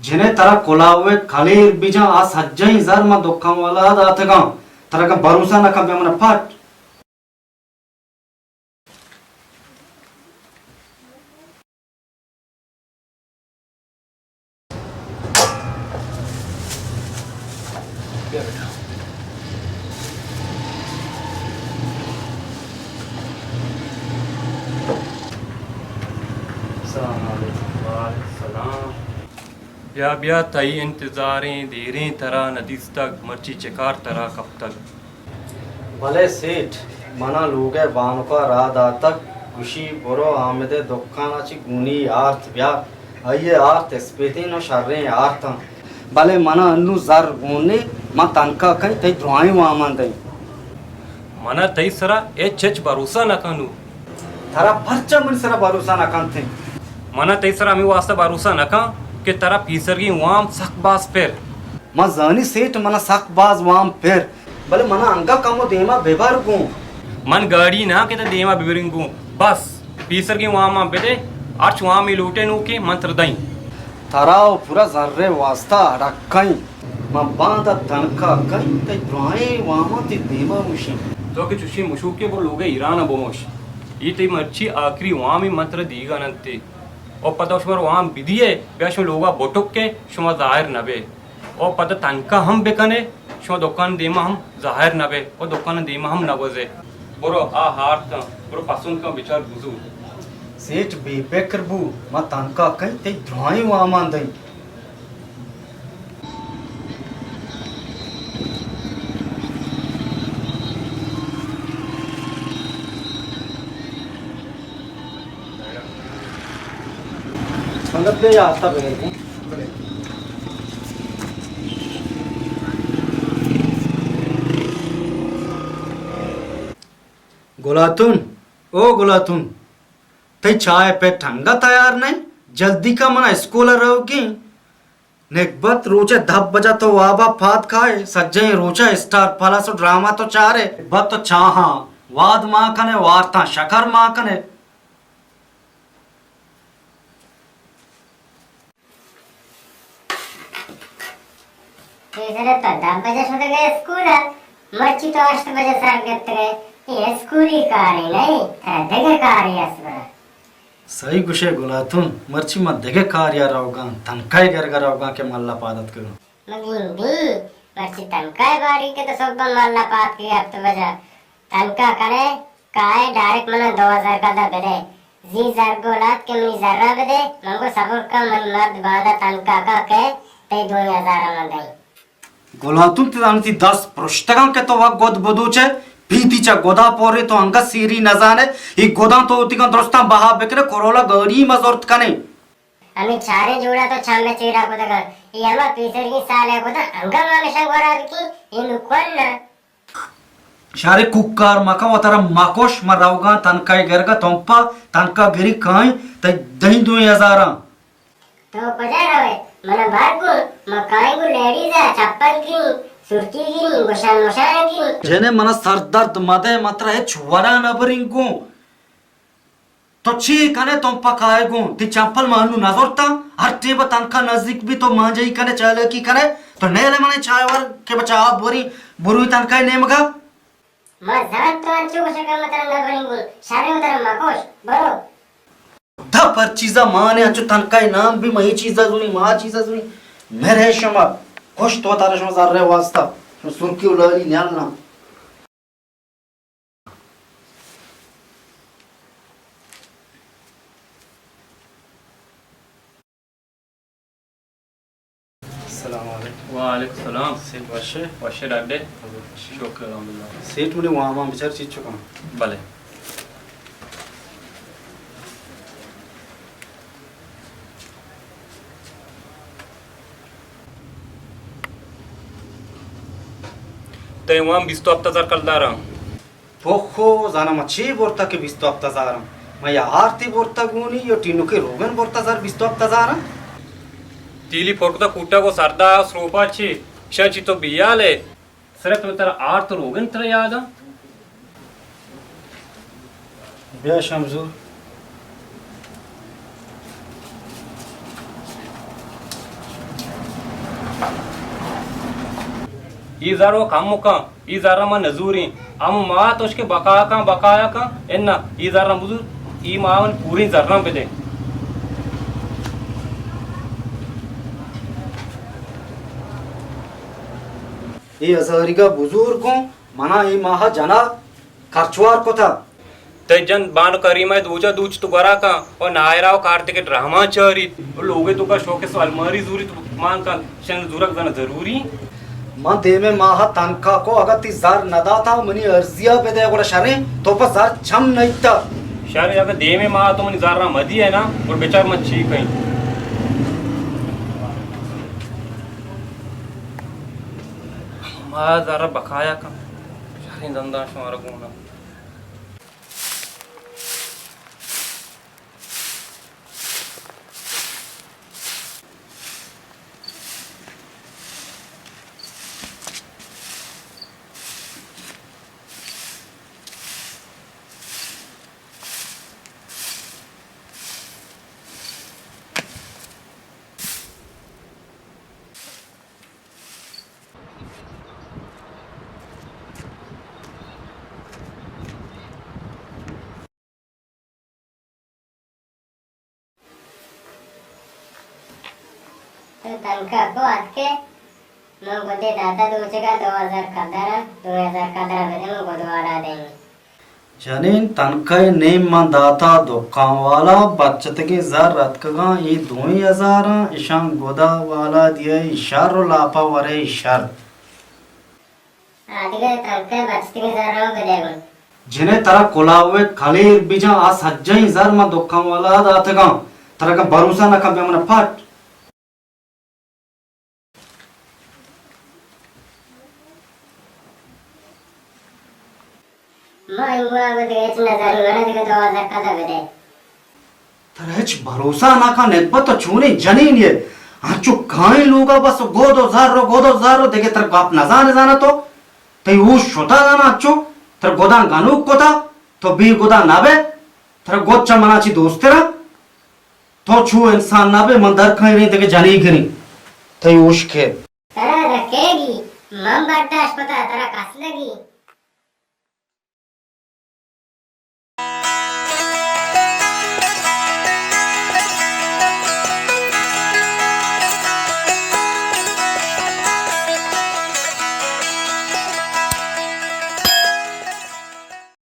جنیں ترا کلاوے کلیر بجاں، آ سجہیں زر من دکان والا ءَ داتگاں۔ ترا اگاں بھروسہ نہ کن، بیا من ءَ پٹ۔ السلام علیکم۔ وعلیکم السلام۔ بیا بیا، تئی انتظاریں دیریں ترا نہ دیستگ، مرچی چکار ترا کپتگ؟ بلے سیٹھ، منا لوگ ءِ بانک ءَ راہ داتگ، گوشی، برو حامد ءِ دکان ءَ چہ گونی آرت بیار۔ آئی ءِ آرت اسپیتیں ءُ شریں آرت اَنت۔ بلے منا انوں زر گون نے، من تنکا کئیں تئی دراہیں واماں دئیں۔ منا تئی سرا ہچ ہچ بھروسہ نہ کنو۔ ترا پرچا منی سرا بھروسہ نہ کنت؟ منا تئی سرا ہمے واسطہ بھروسہ نہ کن کہ ترا پیسرگیں وام سک باز پر۔ من زانی سیٹھ، منا سک باز وام پر، بلے منا انگا کمو دیما ببر گوں۔ من گاڑی نہ کہ تئی دیما ببریں گوں، بس پیسرگیں واماں بدے، ہرچ وامی لوٹے نوکیں من تر دئیں۔ ترا و پورا زر ءِ واسطہ اڑکئیں۔ من باندا تنکا کئیں تئی دراہیں واماں تئی دیما مشیں۔ تو کہ چوشیں مشوکے، برو لوگ ءِ ایران ءَ بموش۔ اے تئی مرچی آخری وامے من ترا دیگا ننتے۔ او پدا شمار وام بدیے، بیا شما لوگا بٹک کہ شما ظاہر نہ بے۔ او پدا تنکا ہم بکنے، شما دکان دیما ہم ظاہر نہ بے، او دکان دیما ہم نہ گوزے۔ برو آ ہارتاں، برو پسند کن بچار بزور۔ سیٹھ بے فکر بو، ما تنکا کئیں تئی دراہیں واماں دئیں۔ سنگت بیا آستہ بگر کن۔ گلاتون، او گلاتون، تئی چاہ ءِ پٹ انگت تیار نہ اِنت؟ جلدی کن، منا اسکول ءَ روگی اِنت۔ نگبت، روچ ءِ دہ بجہ تو واب ءَ پاد کائے، سجہیں روچ ءَ اسٹار پلس ءُ ڈرامہ تو چارے۔ نگبت، تو چاہاں واد مان کنے، وارتاں شکر مان کنے۔ پیسر، تو دہ بجہ شتگ ئے اسکول ءَ، مرچی تو ہشت بجہ سر گپتگ ئے۔ اے اسکولی کارے نہ اِنت، ترا دگہ کارے است برا۔ سہی گوشئے گلاتون، مرچی من دگہ کارے ءَ روگاں، تنکا ءِ گرگ ءَ روگاں کہ مھلہ پاد اتکگاں۔ مگندی، مرچی تنکا ءِ باری کہ تو سہب ءَ مھلہ پاد اتکگئے ہپت بجہ۔ تنکا کنے، کائے ڈائریکٹ منا دو ہزار کلدار بدے۔ زی زرگولات کہ منی زراں بدے، من گوں صبر کن، منی مرد باندا تنکا کن کہ تئی دوئیں ہزار من دئیں۔ گلاتون، تئی زانتی دست پرشتگاں کہ تو وت گد بدوچ ئے، پیتی چہ گدا پورے، تو انگت سیری نزان ئے، اے گداں تو وتیگاں درستاں بہا بکنے، کرولا گاڑی ما زرت کنے۔ ہمے چاریں جوڑا تو چم ءِ چیرا کتگاں، اے ہما پیسریگیں سال ءِ گداں، انگت ما مشاں گورا بکیں، اے نوں کن نہ۔ شارے کوکار مکن، وتارا مکش، من روگاں تنکا ءِ گرگا، تمپا تنکا گری کائیں، تئی دئیں دوئیں ہزاراں۔ تو کجا روئے؟ منا بار گوں، من کائیں گوں لیڈیز ءَ، چپل گریں، سرکی گریں، گوشان مشان گریں۔ جنے، منا سردرد مدئے، من ترا ہچ وڑا نہ بریں گوں۔ تو چی کنے؟ تو پہ کائے گوں؟ تئی چمپل ما انوں نہ زرتاں۔ ہر ٹیم پہ تنکا نزیک بی تو مانجئی کنے، چالاکی کنے۔ تو نیلے منے چائے ور کہ بچا آپ بوری، بروی تنکا نیمگا۔ ما زانت تو انچو گوشے کہ ما ترا نہ بریں گوں۔ شریں، ترا مکوش، برو۔ دپ ہر چیزا مانے، انچو تنکا نام بی، ما اے چیزا زوری، ما آ چیزا زوری۔ میرے شما کشت وتارا شما زر واسطہ۔ شما سرکی و لالی نیال نہ۔ السلام علیکم۔ وعلیکم السلام۔ سیٹھ وش ئے؟ وش ئے ڈاڈے۔ شکر الحمدللہ۔ سیٹھ، منی واماں بچار چیچو کن۔ بلے۔ تئی وام بیست و ہپت ہزار کلدار اَنت۔ پوخو، زاناں ما چے برتگ کہ بیست و ہپت ہزار اَنت؟ ما یا آرتی برتگ گونی، یا ٹینوکے روگن برتگ زر بیست و ہپت ہزار اَنت؟ تیلی پھرکتگ کوٹگ و سردا سروپا چے؟ شاں چی تو بیال ئے؟ صرف تو ترا آرت روگن ترا یاد اَنت؟ بیا شمزور۔ اے زر و کم کن، اے زر من نزوریں۔ ہم ما توش کہ بقایا کن، بقایا کن، انا اے زر بزور، اے ما من پوریں زراں بدے۔ اے ہزاریگا بزور گوں، منا اے ماہ جنا کرچوار کتا۔ تئی جند بانو کریمہ ء دوچ ء دوچ تو گورا کن و نائرہ و کارتک ء ڈرامہ چاریت و لوگ ء توکا شوکیس و الماری زوریت مان کن، شن زورگ زاناں ضروری؟ من دیمے ماہ ء تنکا کو، اگاں تی زر نداتا و منی ارزیا بدے گڑا شریں، تو پہ زر چم نیتا۔ شر، اگاں دیمے ماہ تو منی زراں مدی ہے نا، گڑا بچار من چی کئیں۔ ما زر بقایا کن، شریں دنداں شمارا گونا۔ تو تنکا کو اتکے؟ من گدے داتا دوچگا دو ہزار قدر، دو ہزار قدر بدے من گد والا دیں۔ جنین، تنکا نیم من داتا دکان والا، بچتگیں زر اتکگاں، اے دوئیں ہزاراں، اشاں گدا والا دیئے، شر و لاپا ورے شر۔ آ دگہ تنکہ بچتگیں زراں بدئے گوں۔ جنئے ترا کلاوے کلیر بجاں، آ سجہیں زر من دکان والا داتگاں۔ ترا اگاں بھروسہ نہ کن بیا منا پٹ۔ ما انگو آ دگہ ہچ نہ زانوں، منا دگہ دو ہزار قدر بدئے۔ ترا ہچ بھروسہ نہ کن، نگبت تو چونیں جنین یے۔ انچو کائیں لوگا بس گود و زر و گود و زر و دگہ ترا گپ نزانے زانا تو۔ تئی ہوش شتا زانا انچو، ترا گداں گنوک کتا، تو بے گدا نہ بئے، ترا گد چہ منا چی دوسترا۔ تو چو انسان نہ بئے، من در کائیں دگہ جنیگریں۔ تئی ہوش کھیر۔ ترا رکیگی، من برداشت کتا، ترا کس لگی۔